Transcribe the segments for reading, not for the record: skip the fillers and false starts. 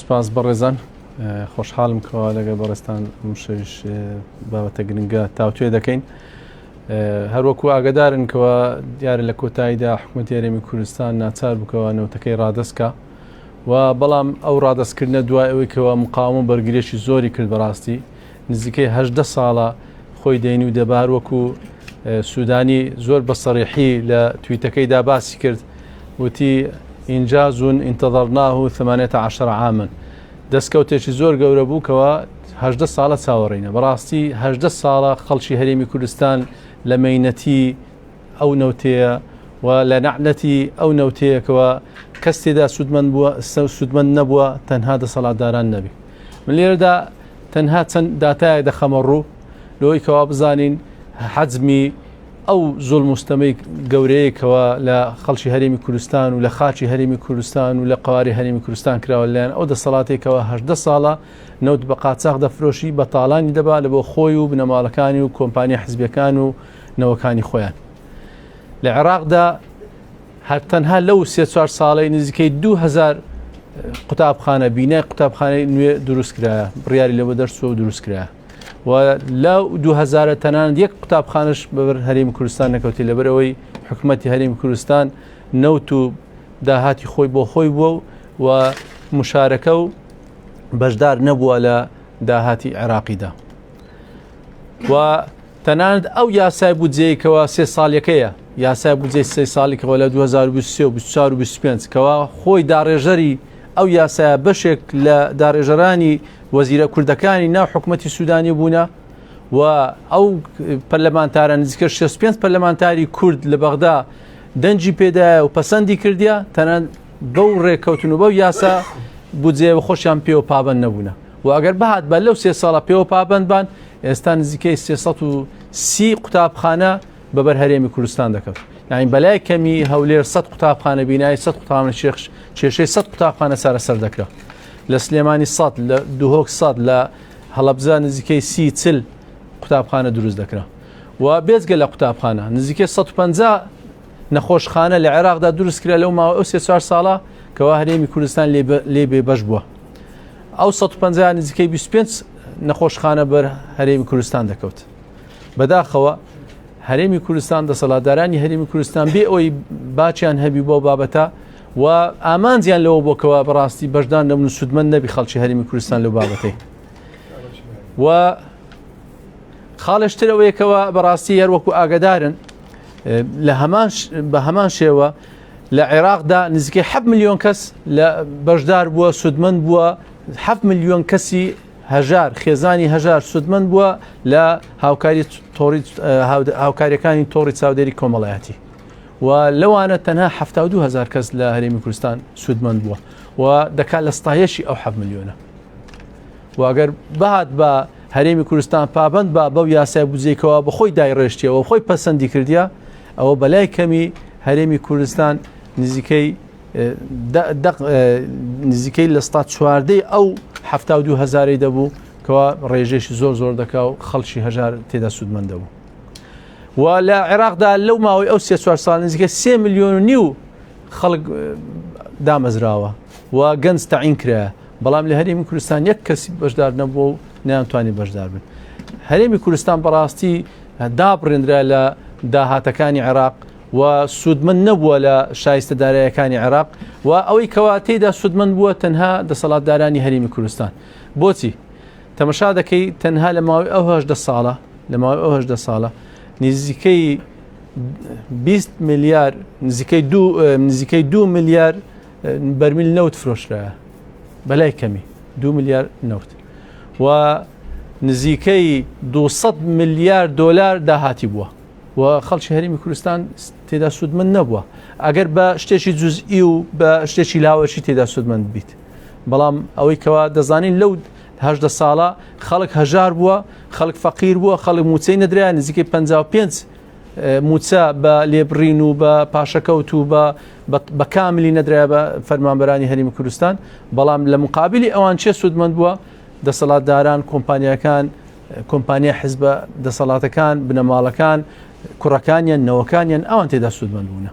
سپاس بەڕێزان خۆشحاڵم کەوا لەگەڵ بەڕێزتان ئەمشەویش بابەتە گرنگە تاوتوێ دەکەین. هەروەکو ئاگدارن کەوا دیارە لە کۆتاییدا حکوومەتی هەرێمی کوردستان ناچار بکەوە نەوتەکەی ڕادەستکە و بەڵام ئەو ڕادەستکردنە دوای ئەوەی کەوا مقاومە بەرگرێکی زۆری کرد بەڕاستی نزیکەی هەدە ساڵە خۆی دەینی و دەبار وەکو سوودانی زۆر بە سەریحی لە تویتەکەیدا باسی کرد وتی إنجاز انتظرناه 18 عاما دەستکەوتێکی زۆر گەورە بوو کەوا هەژدە ساڵە چاوەڕێینە بەڕاستی هەژدە ساڵە خەڵکی هەرێمی کوردستان لە مەینەتی ئەو نەوتەیە و لە نەعنەتی ئەو نەوتەیەکەوە کەس تێدا سوودمەند بووە سوودمەند نەبووە تەنها دەسەڵاتداران نەبی من لێرەدا تەنها چەند داتایەک دەخەمە ڕوو لۆی کەوا بزانین حەجمی ئەو زوڵم و ستەمەی گەورەیە کەوا لە خەڵکی هەرێمی کوردستان و لە خاکی هەرێمی کوردستان و لە قواری هەرێمی کوردستان کراوە لەلایەن ئەو دەسەڵاتێکەوە هەژدە ساڵە نەوت بە قاچاخ دەفرۆشی بە تاڵانی دەبا لە بۆ خۆی و بنەماڵەکانی و کۆمپانیا حزبیەکان و نەوەکانی خۆیان لە عێراقدا هەر تەنها لەو سێ چوار ساڵەی نزیکەی 2000 قوتابخانە بینای قوتابخانەی نوێ دروست کرایە بڕیاری لەوە دەرچووە و دروست کرایە و لە دوو هەزارە تەنانەت یەک قوتابخانەش بەبەر هەرێمی کوردستان نەکەوتی لەبەرەوەی حکوومەتی هەرێمی کوردستان نەوت و داهاتی خۆی بۆ خۆی بووە و مشارەکە و بەشدار نەبووە لە داهاتی عێراقیدا و تەنانەت ئەو یاسای بودجەیەکەوە سێ ساڵیەکەیە یاسای بودجەی سێ ساڵیکەوە لە 2023 و 24 و 25 کەوا خۆی داڕێژەری ئەو یاسایە بەشێک لە داڕێژەرانی وەزیرە کوردەکانی ناو حکومەتی سوودانی بوونە و ئەو پەرلەمانتارە نزیکە 65 پەرلەمانتاری کورد لە بەغدا دەنگی پێدایە و پەسەندی کردیا تەنان بەو ڕێککەوتن و بەو یاسا بودجەیە خۆشیان پێوە پابند نەبوونە و ئەگەر بهات بە لەو سێ ساڵە پێوە پابند بان ئێستا نزیکەی 330 قوتابخانە بەبەر هەرێمی کوردستان دەکەوت یعنی بەلای کەمی هەولێر 100 قوتابخانە بینایی 100 قوتابخانە کێشەی 100 قوتابخانە چارەسەر دەکرا لە سلێمانی 100 لە دهۆک 100 لە هەڵەبجە نزیکەی سی چل قوتابخانە دروست دەکرا و بێجگە لە قوتابخانە نزیکەی 150 نەخۆشخانە لە عێراقدا دروست کرا لەو ماوە ئەو سێ چوار ساڵە کەوا هەرێمی کوردستان لێ بێ بەش بووە ئەو 150 نزیکەی 25 نەخۆشخانە بەر هەرێمی کوردستان دەکەوت بەداخەوە هەرێمی کوردستان دەسەڵاتدارانی هەرێمی کوردستان بێ ئەوی باچیان هەبی بۆ بابەتە و ئامانجیان لەوە بۆ کەوا بەڕاستی بەشدار نەبن و سوودمەند نەبی خەڵکی هەرێمی کوردستان لەو بابەتەی و خاڵشتر ئەوەیەکەوە بەڕاستی هەر وەکو ئاگدارن لە هەمان بە هەمان شێوە لە عێراقدا نزیکەی 7 میلیۆن کەس لە بەشدار بووە سوودمەند بووە 7 میلیۆن کەسی هەژار خێزانی هەژار سوودمەند بووە لە هاوکاری تۆڕی هاوکاریەکانی تۆڕی چاودێری کۆمەڵایەتی و لەوانە تەنها 72 هزار کەس لە هەرێمی کوردستان سوودمەند بووە و دەکات لە ستایشی ئەو 7 میلیۆنە واگەر بەهات بە هەرێمی کوردستان پابند بە بەو یاسای بودجەیەکەوە بەخۆی دایڕێشتیەوە خۆی پەسەندی کردیە ئەوە بەلای کەمی هەرێمی کوردستان نزیکەی نزیکەی لە ستا چواردەی ئەو 72 هزارەی دەبوو کەوا ڕێژێکی زۆر زۆر دەکا و خەڵکی هەژار تێدا سوودمەند دەبوو و لە عێراقدا لەو ماوەی ئەو سێ چوار ساڵ نزیکە سێ ملیۆن و نیو خەڵک دامەزراوە و گەنج تەعین کرایە بەڵام لە هەرێمی کوردستان یەک کەسی بەشدار نەبووە و نەیانتوانی بەشدار بن هەرێمی کوردستان بەڕاستی دابڕێنرا لە داهاتەکانی عێراق و سوودمەند نەبووە لە شایستە دارایەکانی عێراق و ئەوەی کەوا تێدا سوودمەند بووە تەنها دەسەڵاتدارانی هەرێمی کوردستان بۆچی تەمەشا دەکەی تەنها لە ماوەی ئەو هەژدە ساڵە لە ماوەی ئەو هەژدە ساڵە نزیکەی 20 ملیار نزیکەی دو نزیکەی دو ملیار بەرمیل نەوت فرۆشرایە بەلای کەمی دو ملیار نەوت و نزیکەی 200 ملیار دۆلار داهاتی بووە و خەڵکی هەرێمی کوردستان تێدا سوودمەند نەبووە ئەگەر بە شتێکی جزئی و بە شتێکی لاوەشی تێدا سوودمەند بیت بەڵام ئەوەی کەوا دەزانین لەو هەدە ساڵە خەڵک هەژار بووە خەڵک فەقیر بووە خەڵک موچەی نەدرا نزیکەی 55 موچە بە لێبڕین و بە پاشەکەوت و بە بە کاملی نەدرا بە فەرمانبەرانی هەرێمی کوردستان بەڵام لە مقابلی ئەوان چێ سوودمەند بووە دەسەڵاتداران کۆمپانیاکان کۆمپانیا حزبە دەسەڵاتەکان بنەماڵەکان کوڕەکانیان نەوەکانیان ئەوان تێدا سوودمەند بوونە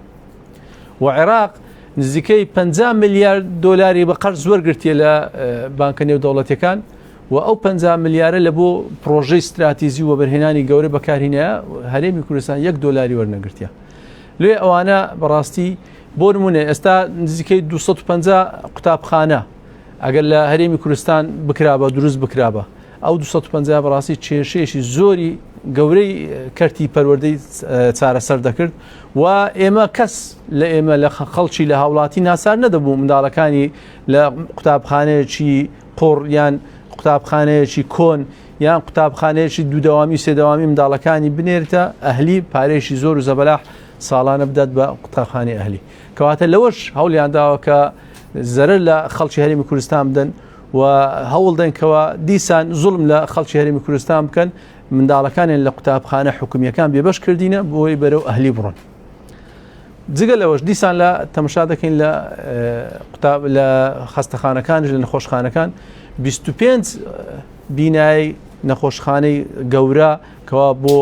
و عێراق نزیکەی 50 ملیار دۆلاری بە قەرز وەرگرتیە لە بانکە نێودەوڵەتیەکان و ئەو 50 ملیارە لە بۆ پرۆژەی ستراتیزی و وەبەرهێنانی گەورە بەکارهینایە هەرێمی کوردستان یەک دۆلاری وەرنەگرتیە لێ ئەوانە بەڕاستی بۆ نمونە ئێستا نزیکەی 250 قوتابخانە ئەگەر لە هەرێمی کوردستان بکرابە دروست بکرابە ئەو 250 بەڕاستی کێشەیەکی زۆری گەورەی کەرتی پەروەردەی چارەسەر دەکرد و ئێمە کەس لە ئێمە لە خەڵکی لە هاوڵاتی ناسار نەدەبوو منداڵەکانی لە قوتابخانەیەکی قۆڕ یان قوتابخانەیەکی کۆن یان قوتابخانەیەکی دوودەوامی سێدەوامی منداڵەکانی بنێرتە ئەهلی پارێکی زۆر و زەبەلاح ساڵانە بدات بە قوتابخانەی ئەهلی کەواتە لەوەش هەوڵیان داوە کە زەرەر لە خەڵکی هەرێمی کوردستان بدەن و هەوڵ دەن کەوا دیسان زوڵم لە خەڵکی هەرێمی کوردستان بکەن منداڵەکانیان لە قوتابخانە حکومیەکان بێبەش کردینە بۆی بەرەو ئەهلی بڕۆن جگە لەوەش دیسان لە تەمەشا دەکەین لە قوتاب لە خەستەخانەکانش لە نەخۆشخانەکان 25 بینای نەخۆشخانەی گەورە کەوا بۆ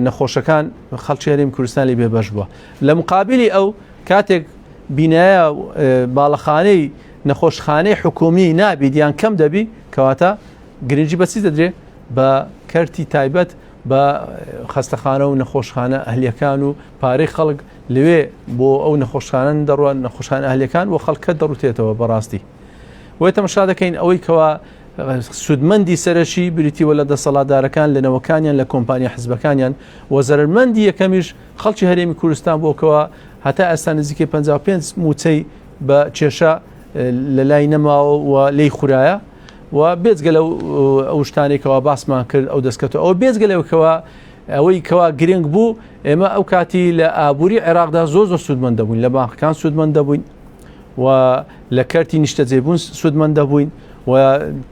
نەخۆشەکان خەڵکی هەرێمی کوردستان لێ بێبەش بووە لە مقابلی ئەو کاتێک بینایە باڵەخانەی نەخۆشخانەی حکومی نابیت یان کەم دەبی کەواتە گرنگی بەچی دەدرێ بە کەرتی تایبەت بە خەستەخانە و نەخۆشخانە ئەهلیەکان و پارەی خەڵک لەوێ بۆ ئەو نەخۆشخانە دەڕوان نەخۆشخانە ئەهلیەکان و خەڵکە دەڕوتێتەوە بەڕاستی وی تەمەشا دەکەین ئەوەی کەوا سوودمەندی سەرەکی بریتیوە لە دەسەڵاتدارەکان لە نەوەکانیان لە کۆمپانیا حزبەکانیان و زەرمەندی یەکەمیش خەڵکی هەرێمی کوردستان بۆ کەوا هەتا ئێستا نزیکەی 55 موچەی بە کێشە لە لای نەماوە و لێی خورایە و بێجگە لەو ئەو شتانەی کەوا باسمان کرد ئەو دەستکەوت ئەو بێجگە لەو کەوا ئەوەی کەوا گرنگ بوو ئێمە ئەو کاتی لە ئابووری عێراقدا زۆر زۆر سوودمەند دەبووین لە بانقەکان سوودمەند دەبووین و لە کەرتی نیشتەجێبوون سوودمەند دەبووین و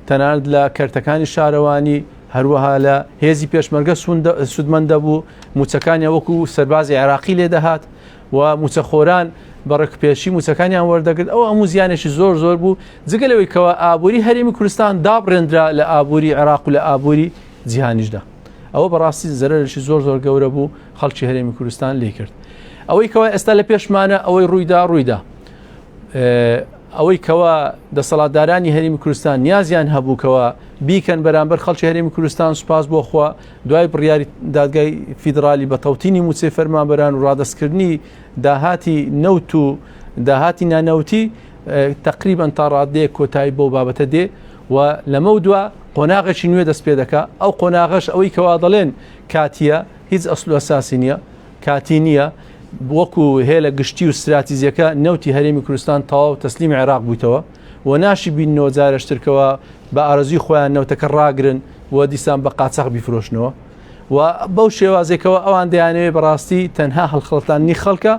تەنانەت لە کەرتەکانی شارەوانی هەروەها لە هێزی پێشمەرگە سوودمەند دەبوو موچەکانیان وەکو سەربازی عێراقی لێ دەهات و موچەخۆران بە ڕێکوپێکی موچەکانیان وەردەگرت ئەو هەموو زیانێکی زۆر زۆر بوو جگە لەوەی کەوا ئابووری هەرێمی کوردستان دابڕێندرا لە ئابووری عێراق و لە ئابووری جیهانیشدا ئەوە بەڕاستی زەرەرێکی زۆر زۆر گەورە بوو خەڵکی هەرێمی کوردستان لێ کرد ئەوەی کەوا ئێستا لە پێشمانە ئەوەی ڕوویدا ڕوویدا ئەوەی کەوا دەسەڵاتدارانی هەرێمی کوردستان نیازیان هەبوو کەوا بیکەن بەرامبەر خەڵکی هەرێمی کوردستان سوپاس بۆ خوا دوای بڕیاری دادگای فیدرالی بە تەوتینی مووچەی فەرمانبەران و ڕادەستکردنی داهاتی نەوت و داهاتی نانەوتی تقریبا تا ڕادەیەک کۆتایی بەو بابەتە دێ و لەمە دوا قۆناغێکی نوێ دەست پێ دەکا ئەو قۆناغەش ئەوەی کەوا دەڵێن کاتیە هیچ ئەسل و ئەساسی نییە کاتی نییە وەکو هێلە گشتی و ستراتیزیەکە نەوتی هەرێمی کوردستان تەواو تەسلیمی عێراق بوویتەوە و ناشی بیننەوە جارێشترکەوە بە ئارەزوی خۆیان نەوتەکە ڕاگرن و دیسان بە قاچاخ بیفرۆشنەوە و بەو شێوازێکەوە ئەوان دەیانەوێت بەڕاستی تەنها هەڵخڵەتاندنی خەڵکە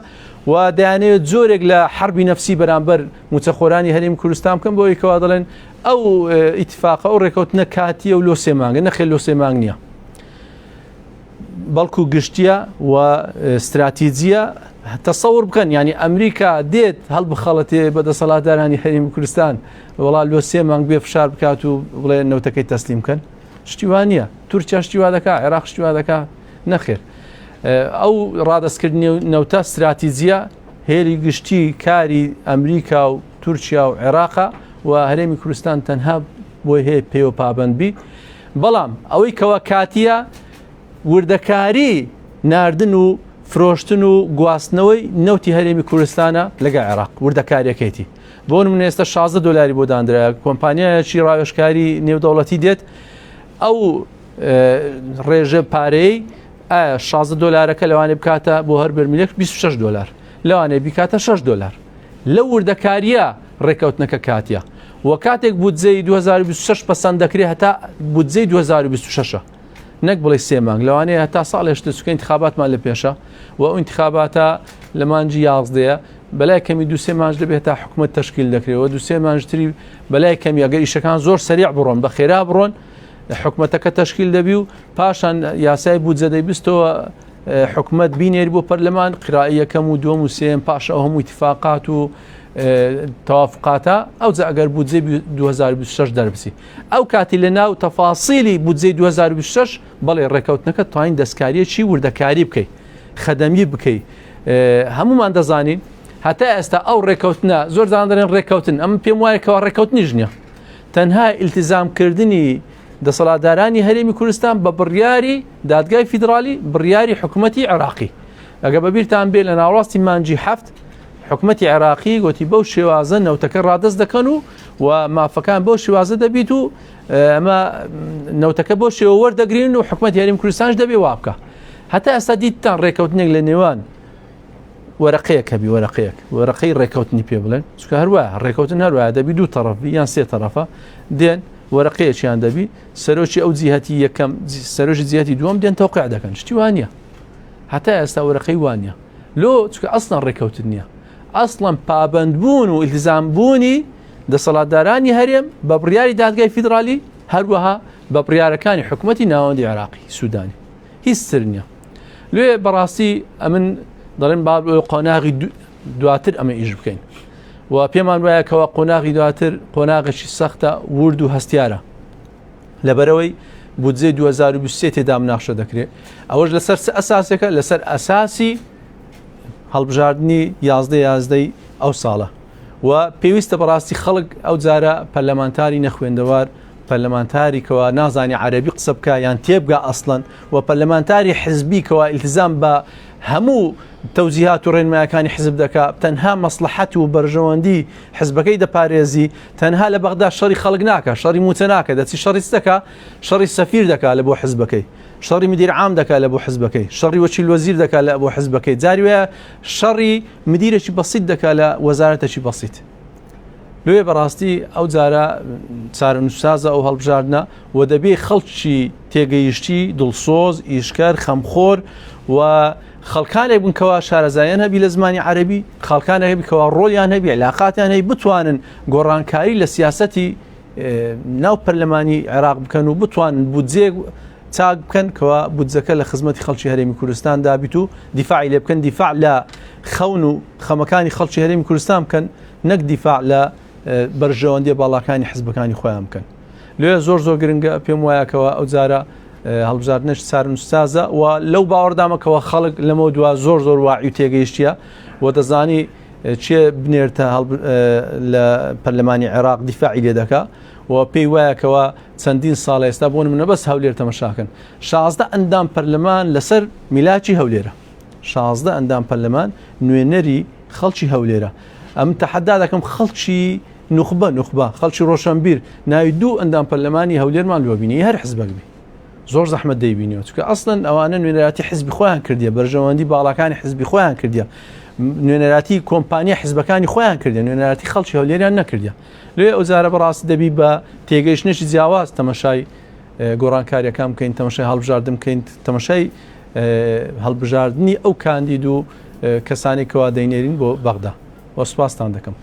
و دەیانەوێت جۆرێک لە حربی نەفسی بەرامبەر موچەخۆرانی هەرێمی کوردستان بکەن بۆ ئەوەی کەوا دەڵێن ئەو ئیتفاقە ئەو ڕێکەوتنە کاتیە و لۆ سێ مانگە نەخێر لۆ سێ مانگ نییە. بەڵکو گشتیە و ستراتیجیە تەسەور بکەن ینی ئەمریکا دێت هەڵبخەڵەتێ بە دەسەڵاتدارانی هەرێمی کوردستان وڵا لۆ سێ مانگ بێ فشار بکات و بڵێ نەوتەکەی تەسلیم بکەن شتیوان نییە تورکیا شتیوا دەکا عێراق شتیوا دەکا نەخێر ئەو ڕادەستکردنی نەوتە ستراتیجیە هێلی گشتی کاری ئەمریکا و تورکیا و عێراقا و هەرێمی کوردستان تەنها بۆی هەیە پێوە پابند بی بەڵام ئەوەی کەوا کاتیە وردەکاری ناردن و فرۆشتن و گواستنەوەی نەوتی هەرێمی کوردستانە لەگە عێراق وردەکاریەکەیتی بۆ نمونە ئێستا 16 دلاری بۆ دانرا کۆمپانیایەکی ڕاوێژکاری نێودەوڵەتی دێت ئەو ڕێژە پارەی ئایا 16 دلارەکە لەوانێ بکاتە بۆ هەر بەرمیلێک 26 دلار لەوانێ بیکاتە 6 دلار لەو وردەکاریە ڕێککەوتنەکە کاتیە و کاتێک بودجەی 2026 پەسەند دەکرێت هەتا بودجەی 2026 نەک بڵێ سێ مانگ لەوانەیە هەتا ساڵێش چونکە انتخاباتمان لە پێشە و ئەو انتخاباتە لە مانجی یازدەیە بەلای کەمی دوسێ مانج دەبێت تا حکوومەت تشکیل دەکرێەوە دوسێ مانجتری بەلای کەمی ئەگەر ئیشەکان زۆر سەریع بڕۆن بە خێرا بڕۆن حکوومەتەکە تشکیل دەبی و پاشان یاسای بودجە دەیبستەوە حکومەت بینێری بۆ پەرلەمان قرائە یەکەم و دووەم و سێم پاش ئەو هەموو ئیتفاقات و تەوافقاتە ئەوجا ئەگەر بودجەی 2026 دەربچی ئەو کاتی لە ناو تەفاسیلی بودجەی 2026 بەڵێ ڕێکەوتنەکە توانین دەستکاریەکی وردەکاری بکەی خەدەمی بکەی هەمومان دەزانین هەتا ئێستا ئەو ڕێکەوتنە زۆر زان دەڵێن ڕێکەوتن ئەم پێم وایە کەوا ڕێکەوتنیش نییە تەنها ئیلتیزامکردنی دەسەڵاتدارانی هەرێمی کوردستان بە بڕیاری دادگای فیدرالی بڕیاری حکوومەتی عێراقی ئەگە بەبییرتان بێ لە ناوەڕاستی مانجی هەفت حکوومەتی عێراقی گوتی بەو شێوازە نەوتەکە ڕادەست دەکەن و و مافەکان بەو شێوازە دەبیت و ئەمە نەوتەکە بۆ شێوە وەردەگرین و حکوومەت هەرێم کوردستانش دەبێ وابکە هەتا ئێستا دیتتان ڕێکەوتنێک لە نێوان وەرەقەیەک هەبی وەرەقەیەک وەرەقەی ڕێکەوتنی پێ بڵێن چکە هەروە ڕێکەوتن هەروە دەبی دوو تەڕەف یان سێ تەڕەفە دێن وەرەقەیەکیان دەبی سەرۆکی ئەو جیهەتی یەکەم سەرۆکی جیهەتی دووەم دێن تەوقع دەکەن شتی وانە هەتا ئێستا وەرەقەی وانە لۆ چکە ئەسڵان ڕێکەوتن نییە ئەسڵەن پابندبوون و ئیلتزام بوونی دەسەڵاتدارانی هەرێم بە بڕیاری دادگای فیدرالی هەروەها بە بڕیارەکانی حکوومەتی ناوەندی عێراقی سوودانی هیچ تر نییە لێ بەڕاستی ئەمن دەڵێن با قۆناغی دواتر ئەمە ئیش بکەین و پێمان وایە کەەوە قۆناغی دواتر قۆناغێکی سەختە ورد و هەستیارە لەبەرەوەی بودجەی 2023 تێدا مناقشە دەکرێت ئەوەش لەسەر چ ئەساسێکە لەسەر ئەساسی هەڵبژاردننی یازدە یازدەی ئەو ساڵە و پێویستە بەڕاستی خەڵک ئەو جارە پەرلەمانتاری نەخوێندەوار پەرلەمانتاری کەوا نازانی عەرەبی قسە بکا یان تێبگا ئەسڵەن و پەرلەمانتاری حزبی کەوا ئیلتزام بە هەموو تەوجیهات و ڕێنمایەکانی حزب دەکا تەنها مەسلحەت و بەرژەوەندی حزبەکەی دەپارێزی تەنها لە بەغدا شەڕی خەڵک ناکە شەڕی موچە ناکە دەچی شەڕی چ دەکا شەڕی سەفیر دەکا لە بۆ حزبەکەی شەڕی مدیر عام دەکا لە بۆ حزبەکەی شەڕی وەکیل وەزیر دەکا لە بۆ حزبەکەی جاری وایە شەڕی مدیرێکی بەسیت دەکا لە وەزارەتێکی بەسیت لێ بەڕاستی ئەو جارە چارەنووسسازە ئەو هەڵبژاردنە و دەبێ خەڵکی تێگەیشتی دڵسۆز ئیشکەر خەمخۆر و خەڵکانێک بن کەوا شارەزایان هەبی لە زمانی عەربی خەڵکانێک هەبی کەوا ڕۆڵیان هەبی علاقاتیان هەی بتوانن گۆڕانکاری لە سیاسەتی ناو پەرلەمانی عێراق بکەن و بتوانن بودجەیەک چاک بکەن کەوا بودجەکە لە خزمەتی خەڵکی هەرێمی کوردستان دابیت و دیفاعی لێ بکەن دیفاع لە خەون و خەمەکانی خەڵکی هەرێمی کوردستان بکەن نەک دیفاع لە بەرژەوەندیە باڵاکانی حزبەکانی خۆیان بکەن لێ زۆر زۆر گرنگە پێم وایەکەوە ئەو جارە هەڵبژاردنش چارەنووسسازە و لەو باوەڕدامەکەەوە خەڵک لەمە دوا زۆر زۆر واعی و تێگەیشتە و دەزانی چێ بنێرتە لە پەرلەمانی عێراق دیفاعی لێ دەکا و پێی وایە کەوا چەندین ساڵ ئێستا بۆ نمونە بەس هەولێر تەمەشاکەن 16 ئەندام پەرلەمان لەسەر میلاکی هەولێرە 16 ئەندام پەرلەمان نوێنەری خەڵکی هەولێرە ئەم تەحەدا دەکەم خەڵکی نوخبە نوخبە خەڵکی ڕۆشنبیر ناوی دوو ئەندام پەرلەمانی هەولێرمان لۆ بینی هەر حزبێک بی زۆر زەحمەت دەیبینیەوە چونکە ئەسڵەن ئەوانە نوێنەراتی حزبی خۆیان کردیە بەرژەوەندی باڵاکانی حزبی خۆیان کردیە نوێنەراتی کۆمپانیا حزبەکانی خۆیان کردیە نوێنەراتی خەڵکی هەولێریان نەکردیە لێ ئەو جارە بەڕاستی دەبی بە تێگەیشتنێکی جیاواز تەمەشای گۆڕانکاریەکان بکەین تەمەشای هەڵبژاردن بکەین تەمەشای هەڵبژاردنی ئەو کاندید و کەسانی کەوا دەینێرین بۆ بەغدا وە سوپاستان دەکەم.